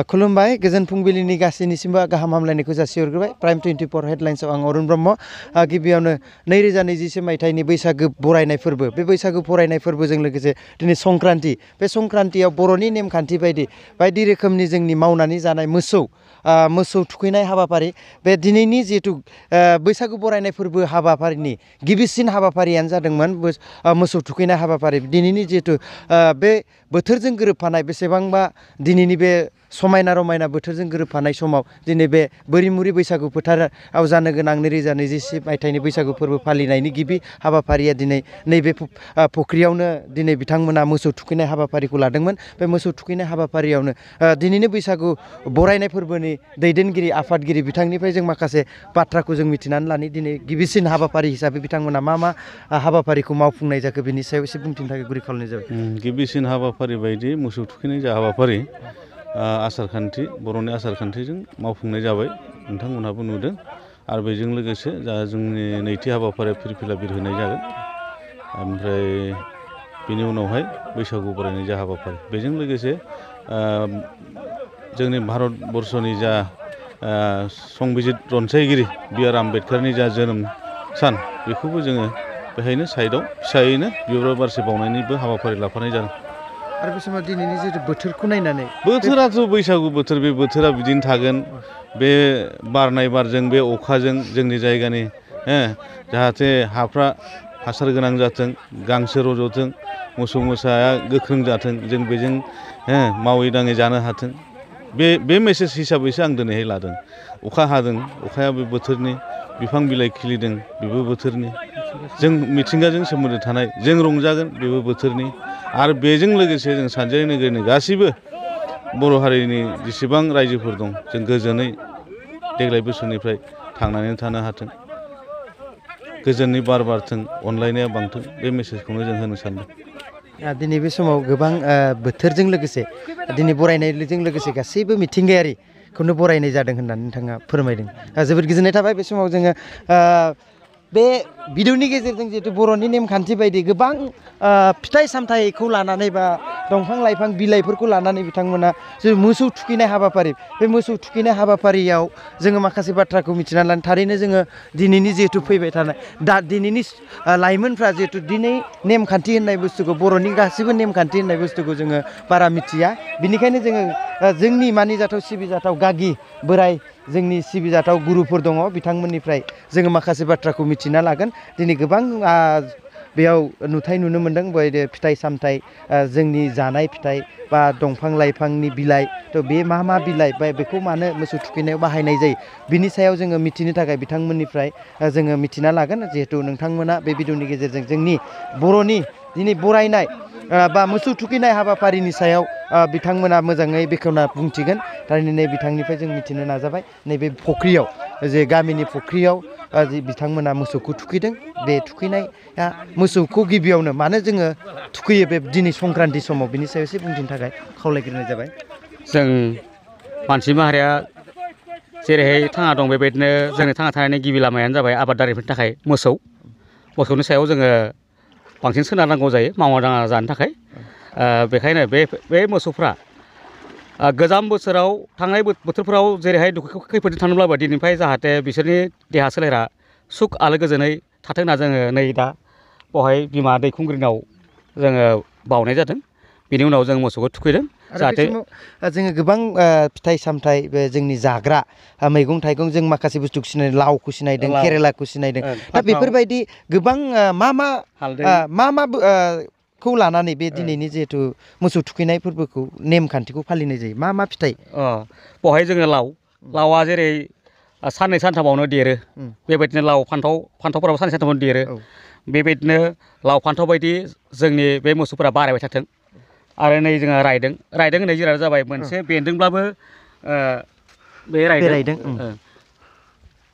खुलुमबाय गोजोन फुंबिलिनि गासैनिसिमबो गाहाम हामलायनायखौ जासिहरग्रोबाय प्राइम 24 हेडलाइन्सआव आं अरुण ब्रह्म गिबियावनो 2021 मायथाइनि बैसागो बरायनाय फोरबो बे बैसागो बरायनाय फोरबोजों लोगोसे दिनै संक्रान्ति बे संक्रान्तियाव बर'नि नेमखान्थि बायदि रोखोमनि जोंनि मावनानै जानाय मोसौ थुखैनाय हाबाफारि बे दिनैनि जिहेतु बैसागु बरायनाय फोरबो हाबाफारिनि गिबिसिन हाबाफारियानो जादोंमोन मोसौ थुखैनाय हाबाफारि दिनैनि जिहेतु बे बोथोरजों गोरोबफानाय बेसेबांबा दिनैनि बे समायना रमायना बोथोरजों गोरोबफानाय समाव दिनै बे बोरिमुरि बैसागु फोथाराव जानो गोनां 2021 मायथाइनि बैसागु फोरबो फालिनायनि गिबि हाबाफारिया दिनै नैबे फुख्रियावनो दिनै बिथांमोना मोसौ थुखैनाय हाबाफारिखौ लादोंमोन बे मोसौ थुखैनाय हाबाफारियावनो दिनैनि बैसागु बरायनाय फोरबोनि दैदेनगिरि आफादगिरि बिथांनिफ्राय जों माखासे बाथ्राखौ जों मिथिनानै लानि दिनै गिबिसिन हाबाफारि हिसाबै बिथांमोना मा हाबाफारिखौ मावफुंनाय जाखो बेनि सायाव एसे बुंथिनो थाखाय गुरै खावलायनाय जाबाय। गिबिसिन हाबाफारि बायदि मोसौ थुखैनाय जा हाबाफारि आसारखान्थि बर'नि आसारखान्थिजों मावफुंनाय जाबाय नोंथांमोनहाबो नुदों आरो बेजों लोगोसे जा जोंनि नैथि हाबाफारिया फिरफिला बिरहोनाय जागोन ओमफ्राय बेनि उनावहाय बैसागु बरायनाय जा हाबाफारि बेजों लोगोसे जोंनि भारतबर्षनि जा संबिजित रनसायगिरि बि.आर. आम्बेडकारनि जा जोनोम सान बेखौबो जोङो बेहायनो साइडआव फिसायैनो बिबार बारसे बावनायनिबो हाबाफारि लाफानाय जादों। आरो बे समाव दिनैनि जिहेतु बोथोरखौ नायनानै बोथोराथ' बैसागु बोथोर बे बोथोरा बिदिनो थागोन बे बारनाय बारजों बे अखाजों जोंनि जायगानि जाहाथे हाफ्रा हासार गोनां जाथों गांसो रज'थों मोसौ मोसाया गोख्रों जाथों जों बेजों मावै दाङै जानो हाथों बे मेसेज हिसाबैसो आं दिनैहाय लादों। अखा हादों अखाया बे बोथोरनि बिफां बिलाइ खिलिदों बेबो बोथोरनि जों मिथिंगाजों सोमोन्दो थानाय जों रंजागोन बेबो बोथोरनि आरो बेजों लोगोसे जों सानजारि नोगोरनि गासैबो बर' हारिनि जेसेबां रायजोफोर दं जों गोजोनै देग्लाय बोसोरनिफ्राय थांनानै थानो हाथों गोजोननि बार बारथों अनलायनाया बांथों बे मेसेजखौनो जों होनो सानदों। दिनै बे समाव गोबां बोथोरजों लोगोसे दिनै बरायनायजों लोगोसे गासैबो मिथिंगायारिखौनो बरायनाय जादों होननानै नोंथाङा फोरमायदों जोबोद गोजोननाय थाबाय। बे समाव जोङो बे भिडिअनि गेजेरजों जिहेतु बर'नि नेमखान्थि बायदि गोबां फिथाइ सामथाइखौ लानानै बा दंफां लाइफां बिलाइफोरखौ लानानै बिथांमोना जे मोसौ थुखैनाय हाबाफारि बे मोसौ थुखैनाय हाबाफारियाव जोङो माखासे बाथ्राखौ मिथिनानै लानो थारैनो जोङो दिनैनि जिहेतु फैबाय थानाय दिनैनि लाइमोनफ्रा जिहेतु दिनै नेमखान्थि होननाय बुस्थुखौ बर'नि गासैबो नेमखान्थि होननाय बुस्थुखौ जोङो बारा मिथिया बिनिखायनो जोङो जोंनि मानिजाथाव सिबिजाथाव गागि बोराय जोंनि सिबिजाथाव गुरुफोर दङ बिथांमोननिफ्राय जोङो माखासे बाथ्राखौ मिथिना लागोन दिनै गोबां बेयाव नुथाय नुनो मोन्दों बेबायदि फिथाइ सामथाइ जोंनि जानाय फिथाइ बा दंफां लाइफांनि बिलाइ थ' बे मा बिलाइ बा बेखौ मानो मोसौ थुखैनायाव बाहायनाय जायो बिनि सायाव जोङो मिथिनो थाखाय बिथांमोननिफ्राय जोङो मिथिना लागोन जिहेथु नोंथांमोना बे भिडिअनि गेजेरजों जोंनि बर'नि दिनै बरायनाय बा मोसौ थुखैनाय हाबाफारिनि सायाव बिथांमोना मोजाङै बेखेवना बुंथिगोन थारैनो बिथांनिफ्राय जों मिथिनो नाजाबाय नैबे फुख्रियाव जे गामिनि फुख्रियाव जि बिथांमोना मोसौखौ थुखैदों बे थुखैनाया मोसौखौ गिबियावनो मानो जोङो थुखैयो बे दिनै संक्रान्ति समाव बिनि सायाव एसे बुंथिनो थाखाय खावलायग्रोनाय जाबाय। जों मानसि माहारिया जेरैहाय थांना दं बेबायदिनो जोंनि थांना थानायनि गिबि लामायानो जाबाय आबादारिफोरनि थाखाय मोसौनि सायाव जोङो बांसिन सोनारनांगौ जायो मावना दाङा जानो थाखाय बेखायनो बे मोसौफ्रा गोजाम बोसोराव थांनाय बोथोरफोराव जेरैहाय दुखु खैफोदजों थांनोब्लाबो दिनैनिफ्राय जाहाथे बिसोरनि देहा सोलेरा सुख आलो गोजोनै थाथों होनना जोङो नै दा बेवहाय बिमा दैखुंग्रिनाव जोङो बावनाय जादों बिनि उनाव जों मोसौखौ थुखैदों जाहाथे जोङो गोबां फिथाइ सामथाइ बे जोंनि जाग्रा मैगं थाइगं जों माखासे बुस्थुखौ सिनायदों लावखौ सिनायदों केरेलाखौ सिनायदों दा बेफोरबायदि गोबां मा खौ लानानै बे दिनैनि जिहेथु मोसौ थुखैनाय फोरबोखौ नेमखान्थिखौ फालिनाय जायो मा फिथाइ बेवहाय जोङो लावआ जेरै साननै सानथामावनो देरो बेबायदिनो लाव फान्थावफोराबो साननै सानथामावनो देरो बेबायदिनो लाव फान्थाव बायदि जोंनि बे मोसौफोरा बारायबाय थाथों आरो नै जोंहा रायदों होननाय जिरादा जाबाय मोनसे बेन्दोंब्लाबो बे रायदों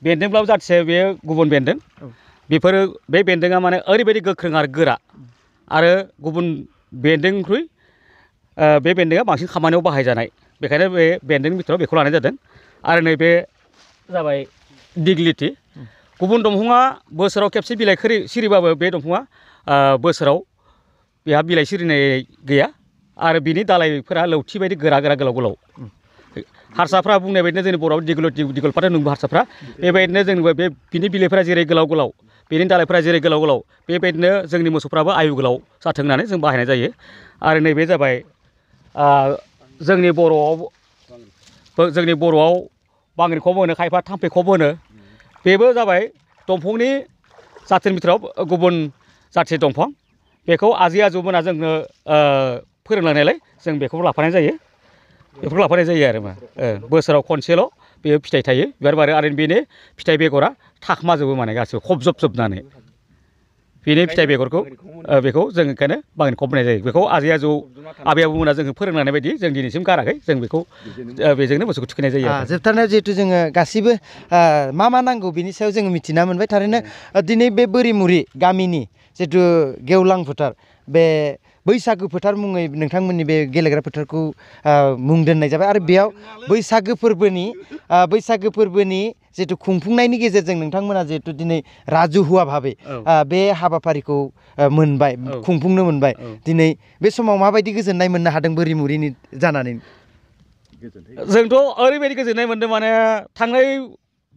बेन्दोंब्लाबो जाथिसे बेयो गुबुन बेन्दों बेफोरो बे बेन्दोंआ माने ओरैबायदि गोख्रों आरो गोरा आरो गुबुन बेन्दोंनिख्रुइ बे बेन्दोंआ बांसिन खामानियाव बाहायजानाय बेखायनो बे बेन्दोंनि बिथोराव बेखौ लानाय जादों आरो नैबे जाबाय दिग्लिथि गुबुन दंफाङा बोसोराव खेबसे बिलाइ सिरिबाबो बे दंफाङा बोसोराव बेहा बिलाइ सिरिनाय गैया आरो बिनि दालाइफोरा लौथि बायदि गोरा गोलाव हारसाफ्रा बुंनाय बायदिनो जोंनि बर'आव दिगल फाथो नंगौ हारसाफ्रा बेबायदिनो जोंबो बे बिनि बिलाइफोरा जेरै गोलाव गोलाव बेनि दालाइफोरा जेरै गोलाव गोलाव बेबायदिनो जोंनि मोसौफ्राबो आयु गोलाव जाथों होननानै जों बाहायनाय जायो आरो नैबे जाबाय जोंनि बर'आव बांग्रि खब होनो खायफा थाम्फै खब होनो बेबो जाबाय दंफांनि जाथिनि बिथोराव गुबुन जाथि दंफां बेखौ आजै आजौमोना जोंनो फोरोंलांनायलाय जों बेखौबो लाफानाय जायो बेफोरखौ लाफानाय जायो आरो मा बोसोराव खनसेल' बेयो फिथाइ थायो बिबार बारो आरो बेनि फिथाइ बेगरा थाखमाजोबो माने गासिबो खबजोबनानै बेनि फिथाइ बेगरखौ बेखौ जों ओंखायनो बांग्रि खब होनाय जायो बेखौ आजै आजौ आबै आबौमोना जोंखौ फोरोंलांनाय बायदि जों दिनैसिम गाराखै जों बेखौ बेजोंनो मोसौखौ थुखैनाय जायो जोबथारनायाव जिहेथु जोङो गासिबो मा नांगौ बिनि सायाव जोङो मिथिना मोनबाय थारैनो दिनै बे बोरिमुरि गामिनि जिहेथु गेवलां फोथार बे बैसागो फोथार मुङै नोंथांमोननि बे गेलेग्रा फोथारखौ मुं दोननाय जाबाय आरो बेयाव बैसागो फोरबोनि जिहेतु खुंफुंनायनि गेजेरजों नोंथांमोना जिहेतु दिनै राजुहुवा भाबै बे हाबाफारिखौ मोनबाय खुंफुंनो मोनबाय दिनै बे समाव माबायदि गोजोननाय मोननो हादों बोरिमुरिनि जानानै जोंथ' ओरैबायदि गोजोननाय मोनदों माने थांनाय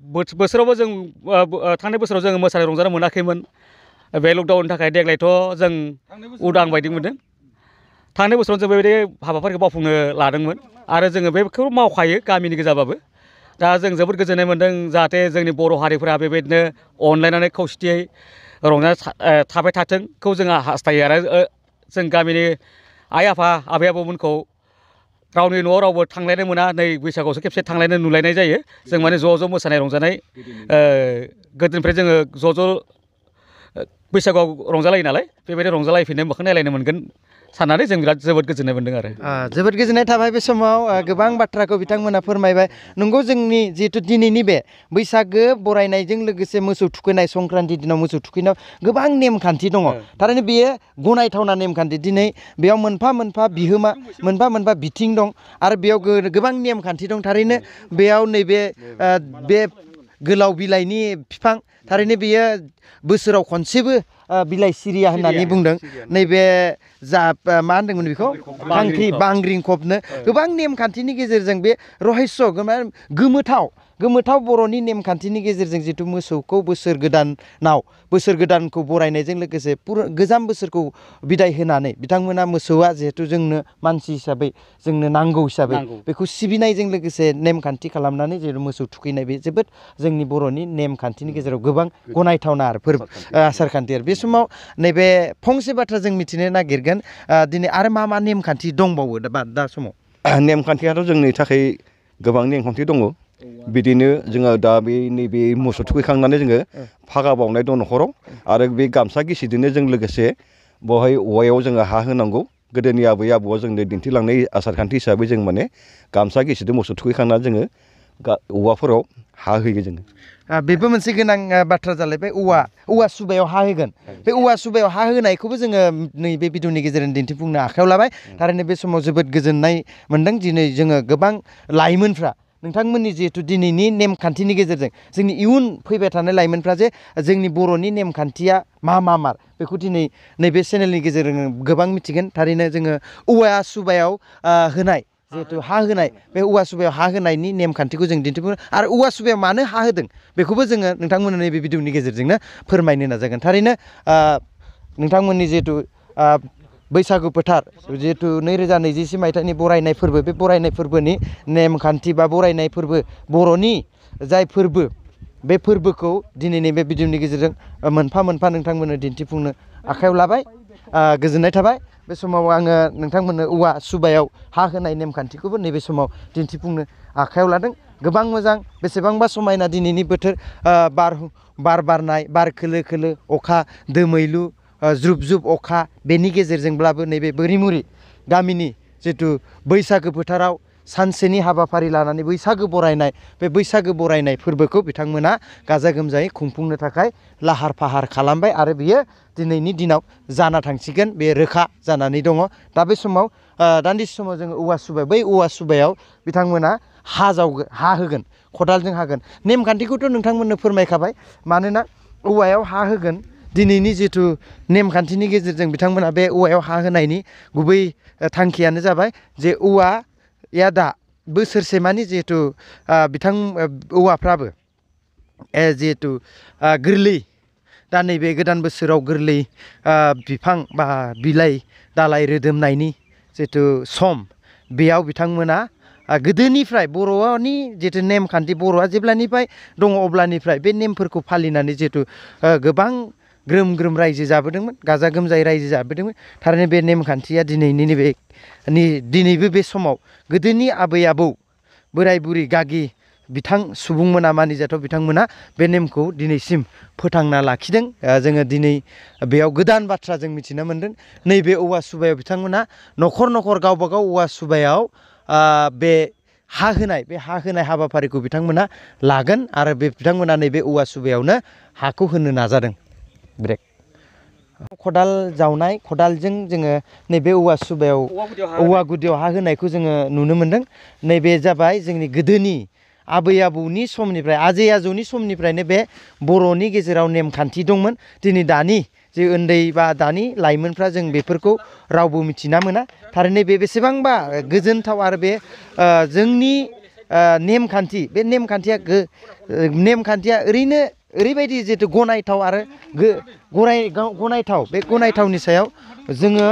बोसोरावबो जों मोसानाय रंजानो मोनाखैमोन बे लकडाउननि थाखाय देग्लायथ' जों उदां बायदि मोनदों थांनाय बोसोराव जों बेबायदि हाबाफारिखौ मावफुंनो लादोंमोन आरो जोङो बेखौ मावखायो गामिनि गोजाबाबो दा जों जोबोद गोजोननाय मोनदों जाहाथे जोंनि बर' हारिफोरा बेबायदिनो अनलायनानै खौसेथियै रंजाना थाबाय थाथोंखौ जोङो हास्थायो आरो जों गामिनि आइ आफा आबै आबौमोनखौ रावनि न'आव रावबो थांलायनो मोना नै बैसागुआवसो खेबसे थांलायनो नुलायनाय जायो जों माने ज' मोसानाय रंजानाय गोदोनिफ्राय जोङो ज' बैसागुआव रंजालायो नालाय बेबायदि रंजालायफिननो मोखां नायलायनो मोनगोन साननानै जों जोबोद गोजोननाय मोनदों आरो जोबोद गोजोननाय थाबाय बे समाव गोबां बाथ्राखौ बिथांमोना फोरमायबाय नंगौ जोंनि जिहेतु दिनैनि बे बैसागो बरायनायजों लोगोसे मोसौ थुखैनाय संक्रान्ति दिनाव मोसौ थुखैनायाव गोबां नेमखान्थि दङ थारैनो बेयो गनायथावना नेमखान्थि दिनै बेयाव मोनफा मोनफा बिहोमा मोनफा बिथिं दं आरो बेयाव गोबां नेमखान्थि दं थारैनो बेयाव नैबे बे गोलाव बिलाइनि बिफां थारैनो बेयो बोसोराव खनसेबो बिलाइ सिरिया होननानै बुंदों नैबे जा मा होनदोंमोन बेखौ बांग्रिं खबनो गोबां नेमखान्थिनि गेजेरजों बे रहस्य गोमोथाव बर'नि नेमखान्थिनि गेजेरजों जिथु मोसौखौ बोसोर गोदानखौ बरायनायजों लोगोसे गोजाम बोसोरखौ बिदाय होनानै बिथांमोना मोसौआ जिहेतु जोंनो मानसि हिसाबै जोंनो नांगौ हिसाबै बेखौ सिबिनायजों लोगोसे नेमखान्थि खालामनानै जिहेतु मोसौ थुखैनाय बे जोबोद जोंनि बर'नि नेमखान्थिनि गेजेराव गोबां गनायथावना आरो आसारखान्थि आरो बे समाव नैबे फंसे बाथ्रा जों मिथिनो नागिरगोन दिनै आरो मा नेमखान्थि दंबावो दा समाव नेमखान्थियाथ' जोंनि थाखाय गोबां नेमखान्थि दङ बिदिनो जोङो दा नैबे मोसौ थुखैखांनानै जोङो फागा बावनाय दं न'खराव आरो बे गामसा गिसिजोंनो जों लोगोसे बेवहाय औवायाव जोङो हा होनांगौ गोदोनि आबै आबौआ जोंनो दिन्थिलांनाय आसारखान्थि हिसाबै जों माने गामसा गिसिजों मोसौ थुखैखांनानै जोङो औवाफोराव हा होयो जोङो बेबो मोनसे गोनां बाथ्रा जालायबाय औवा सुबायाव हा होगोन बे औवा सुबायाव हा होनायखौबो जोङो नैबे भिडिअनि गेजेरजों दिन्थिफुंनो आखायाव लाबाय थारैनो बे समाव जोबोद गोजोननाय मोनदों दिनै जोङो गोबां लाइमोनफ्रा नोंथांमोननि जिहेतु दिनैनि नेमखान्थिनि गेजेरजों जोंनि इयुन फैबाय थानाय लाइमोनफ्रा जे जोंनि बर'नि नेमखान्थिया मार बेखौ दिनै नैबे चेनेलनि गेजेरजों गोबां मिथिगोन थारैनो जोङो औवा सुबायाव होनाय जिहेतु हा होनाय बे औवा सुबायाव हा होनायनि नेमखान्थिखौ जों दिन्थिफुङो आरो औवा सुबायाव मानो हा होदों बेखौबो जोङो नोंथांमोननो नैबे भिडिअनि गेजेरजोंनो फोरमायनो नाजागोन थारैनो नोंथांमोननि जिहेतु बैसागु फोथार जिहेतु 2024 मायथाइनि बरायनाय फोरबो बे बरायनाय फोरबोनि नेमखान्थि बा बरायनाय फोरबो बर'नि जाय फोरबो बे फोरबोखौ दिनैनि बे भिडिअनि गेजेरजों मोनफा नोंथांमोननो दिन्थिफुंनो आखायाव लाबाय गोजोननाय थाबाय बे समाव आङो नोंथांमोननो औवा सुबायाव हा होनाय नेमखान्थिखौबो नैबे समाव दिन्थिफुंनो आखायाव लादों गोबां मोजां बेसेबांबा समायना दिनैनि बोथोर बार बारनाय बार खोलो अखा दोमैलु जुब अखा बेनि गेजेरजोंब्लाबो नैबे बोरिमुरि गामिनि जिथु बैसागो फोथाराव सानसेनि हाबाफारि लानानै बैसागो बरायनाय फोरबोखौ बिथांमोना गाजा गोमजायै खुंफुंनो थाखाय लाहार फाहार खालामबाय आरो बियो दिनैनि दिनाव जाना थांसिगोन बे रोखा जानानै दङ दा बे समाव दान्दिसे समाव जोङो बै औवा सुबायाव बिथांमोना हा होगोन खदालजों हागोन नेमखान्थिखौथ' नोंथांमोननो फोरमायखाबाय मानोना औवायाव हा होगोन दिनैनि जिथु नेमखान्थिनि गेजेरजों बिथांमोना बे औवायाव हा होनायनि गुबै थांखियानो जाबाय जे औवाया दा बोसोरसेमानि जिहेथु बिथां औवाफ्राबो जिहेथु गोरलै दा नैबे गोदान बोसोराव गोरलै बिफां बा बिलाइ दालाइ रोदोमनायनि जिहेथु सम बेयाव बिथांमोना गोदोनिफ्राय बर'नि जिहेतु नेमखान्थि बर'आ जेब्लानिफ्राय दङ अब्लानिफ्राय बे नेमफोरखौ फालिनानै जिहेतु गोबां ग्रोम ग्रोम रायजो जाबोदोंमोन गाजा गोमजायै रायजो जाबोदोंमोन थारैनो बे नेमखान्थिया दिनैबो बे समाव गोदोनि आबै आबौ बोराय बुरि गागि बिथां सुबुंमोना मानिजाथाव बिथांमोना बे नेमखौ दिनैसिम फोथांना लाखिदों जोङो दिनै बेयाव गोदान बाथ्रा जों मिथिनो मोन्दों नैबे औवा सुबायाव बिथांमोना न'खर न'खर गावबा गाव औवा सुबायाव बे हा होनाय हाबाफारिखौ बिथांमोना लागोन आरो बे बिथांमोना नैबे औवा सुबायावनो हाखौ होनो नाजादों ब्रेक खदाल जावनाय खदालजों जोङो नैबे औवा सुबायाव औवा गुदियाव हा होनायखौ जोङो नुनो मोन्दों नैबे जाबाय जोंनि गोदोनि आबै आबौनि समनिफ्राय आजै आजौनि समनिफ्रायनो बे बर'नि गेजेराव नेमखान्थि दंमोन दिनै दानि जे उन्दै बा दानि लाइमोनफ्रा जों बेफोरखौ रावबो मिथिना मोना थारैनो बे बेसेबांबा गोजोनथाव आरो बे जोंनि नेमखान्थि बे नेमखान्थिया ओरैबायदि जिहेतु गनायथाव आरो गनायथाव बे गनायथावनि सायाव जोङो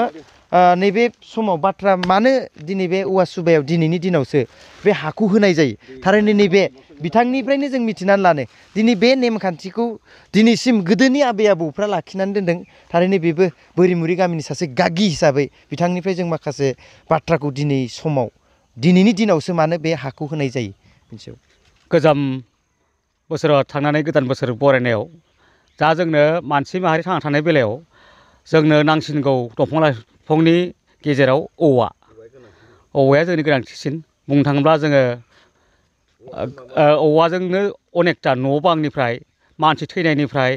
नैबे समाव बाथ्रा मानो दिनै बे औवा सुबायाव दिनैनि दिनावसो बे हाखौ होनाय जायो थारैनो नैबे बिथांनिफ्रायनो जों मिथिनानै लानो दिनै बे नेमखान्थिखौ दिनैसिम गोदोनि आबै आबौफ्रा लाखिनानै दोनदों थारैनो बेबो बोरिमुरि गामिनि सासे गागि हिसाबै बिथांनिफ्राय जों माखासे बाथ्राखौ दिनैनि दिनावसो मानो बे हाखौ होनाय जायो मिथियो गोजाम बोसोराव थांनानै गोदान बोसोर बरायनायाव दा जोंनो मानसि माहारि थांना थानाय बेलायाव जोंनो नांसिनगौ दंफां लाइफांनि गेजेराव औवाया जोंनि गोनांथिसिन बुंनो थाङोब्ला जोङो औवाजोंनो अनेकथा न' बांनिफ्राय मानसि थैनायनिफ्राय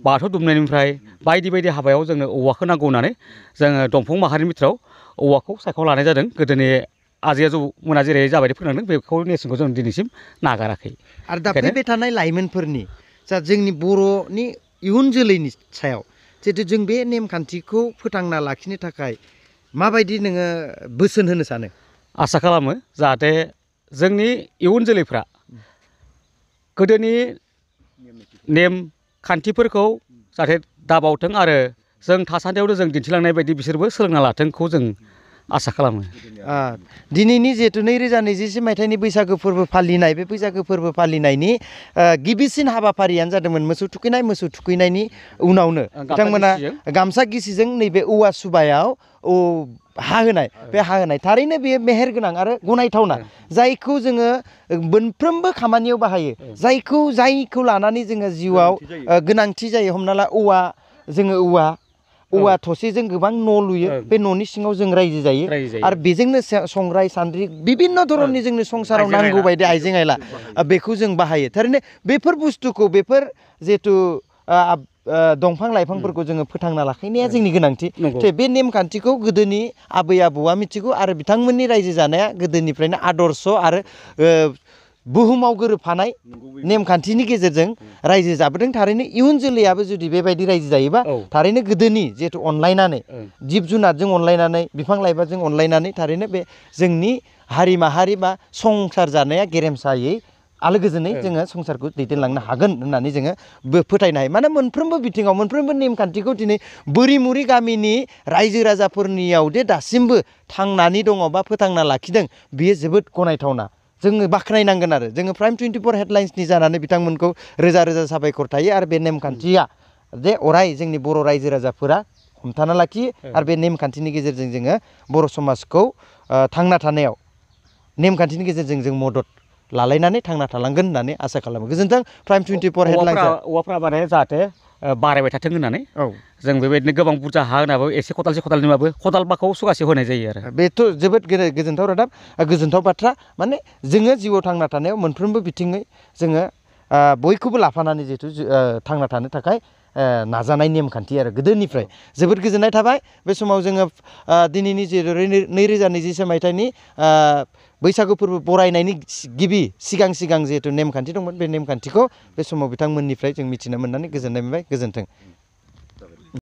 बाथौ दुमनायनिफ्राय बायदि बायदि हाबायाव जोंनो औवाखौ नांगौ होननानै जोङो दंफां माहारिनि बिथोराव औवाखौ सायख'ना लानाय जादों गोदोनि आजै आजौमोना जेरै जाबायदि फोरोंदों बेखौ नेरसोनखौ जों दिनैसिम नागाराखै आरो दा फैबाय थानाय लाइमोनफोरनि जा जोंनि बर'नि इयुन जोलैनि सायाव जिहेतु जों बे नेमखान्थिखौ फोथांना लाखिनो थाखाय माबायदि नोङो बोसोन होनो सानो आसा खालामो जाहाथे जोंनि इयुन जोलैफ्रा गोदोनि नेम खान्थिफोरखौ जाहाथे दाबावथों आरो जों थासान्दियावनो जों दिन्थिलांनाय बायदि बिसोरबो सोलोंना लाथोंखौ जों आसा खालामो दिनैनि जिहेतु 2021 मायथाइनि बैसागो फोरबो फालिनाय बे बैसागो फोरबो फालिनायनि गिबिसिन हाबाफारियानो जादोंमोन मोसौ थुखैनायनि उनावनो बिथांमोना गामसा गिसिजों नैबे औवा सुबायाव हा होनाय बे हा होनाय थारैनो बेयो मेहेर गोनां आरो गनायथावना जायखौ जोङो मोनफ्रोमबो खामानियाव बाहायो जायखौ लानानै जोङो जिउआव गोनांथि जायो हमना ला औवा थसेजों गोबां न' लुयो बे न'नि सिङाव जों रायजो जायो आरो बेजोंनो संग्राय सान्द्रि बिभिन्न धरननि जोंनि संसाराव नांगौ बायदि आइजें आइला बेखौ जों बाहायो थारैनो बेफोर बुस्थुखौ बेफोर जिहेथु दंफां लाइफांफोरखौ जोङो फोथांना लाखिनाया जोंनि गोनांथि बे नेमखान्थिखौ गोदोनि आबै आबौआ मिथिगौ आरो बिथांमोननि रायजो जानाया गोदोनिफ्रायनो आदर्श आरो बुहुमाव गोरोबफानाय नेमखान्थिनि गेजेरजों रायजो जाबोदों थारैनो इयुन जोलैयाबो जुदि बेबायदि रायजो जायोबा थारैनो गोदोनि जिहेतु अनलायनानै जिब जुनारजों अनलायनानै बिफां लाइफांजों अनलायनानै थारैनो बे जोंनि हारि माहारि बा संसार जानाया गेरेमसायै आलो गोजोनै जोङो संसारखौ दैदेनलांनो हागोन होननानै जोङो फोथायनो हायो माने मोनफ्रोमबो बिथिङाव मोनफ्रोमबो नेमखान्थिखौ दिनै बोरिमुरि गामिनि रायजो राजाफोरनियाव दे दासिमबो थांनानै दङ बा फोथांना लाखिदों बेयो जोबोद गनायथावना जोङो बाख्नायनांगोन आरो जोङो प्राइम 24 हेडलाइन्सनि जानानै बिथांमोनखौ रोजा रोजा साबायखर थायो आरो बे नेमखान्थिया जे अराय जोंनि बर' रायजो राजाफोरा हमथाना लाखियो आरो बे नेमखान्थिनि गेजेरजों जोङो बर' समाजखौ थांना थानायाव नेमखान्थिनि गेजेरजों जों मदद लालायनानै थांना थालांगोन होननानै आसा खालामो गोजोन्थों प्राइम 24 हेडलाइन्स औवाफ्रा माने जाहाथे बारायबाय थाथों होननानै जों बेबायदिनो गोबां बुरजा हा होनाबो एसे खदालनिबाबो खदालबाखौ सुगासे होनाय जायो आरो बेथ' जोबोद गोजोनथाव रादाब गोजोनथाव बाथ्रा माने जोङो जिउआव थांना थानायाव मोनफ्रोमबो बिथिङै जोङो बयखौबो लाफानानै जिहेथु थांना थानो थाखाय नाजानाय नेमखान्थि आरो गोदोनिफ्राय जोबोद गोजोननाय थाबाय बे समाव जोङो दिनैनि जे 2021 मायथाइनि बैसागु फोरबो बरायनायनि सिगां जिहेतु नेमखान्थि दंमोन बे नेमखान्थिखौ बे समाव बिथांमोननिफ्राय जों मिथिनो मोननानै गोजोननाय मोनबाय गोजोन्थों